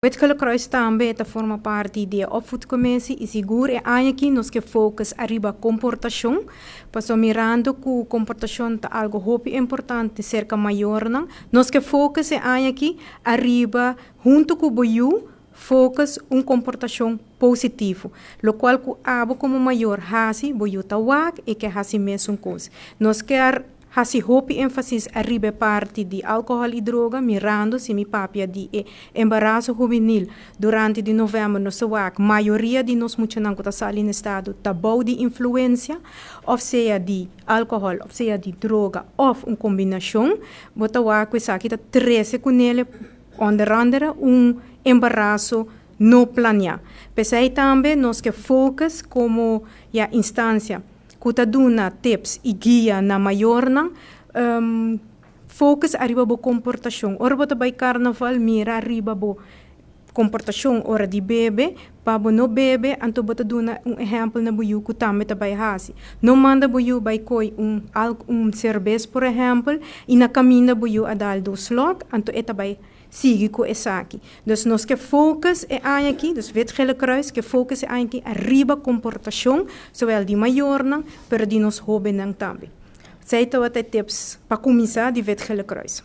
Wit Gele Kruis tambe ta forma parti di opvoedcommissie i sigur e aña aki nos ke focus ariba komportashon, paso mirando ku komportashon ta algo hopi importante serka mayornan, nos ke focus e aña aki ariba huntu ku bo yu focus un komportashon positivo. Lokual ku abo komo mayor hasi, bo yu ta wak i ke hasi mesun kos. Nos kier hasi hopi énfasis ariba e parti di alkohòl i droga, mirando si mi papia di e embaraso hubenil durante di novèmber nos ta wak mayoria di nos muchanan ku ta sali na estado ta bou di influensia òf sea di alkohòl òf sea di droga òf un kombinashon. Bo ta wak ku esaki ta trese kunele onder andere un embaraso no planiá. P'esei tambe nos ke focus komo ya instansia ku ta duna tips i guia na mayornan, focus ariba bo komportashon. Ora bo ta bai karnaval mira ariba bo komportashon ora di bebe, pa bo no bebe anto bo ta duna un ehèmpel na bo yu ku tambe ta bai hasi. No manda bo yu bai koi un un serbes por ehèmpel i na kaminda bo yu a dal dos slòk anto e ta bai sigui ku esaki. Dus nos ke focus e aña aki, dus Wit Gele Kruis ke focus e aña aki ariba komportashon, zowel di mayornan, pero di nos hóbennan tambe. Esei tabata e tips pa kuminsá di Wit Gele Kruis.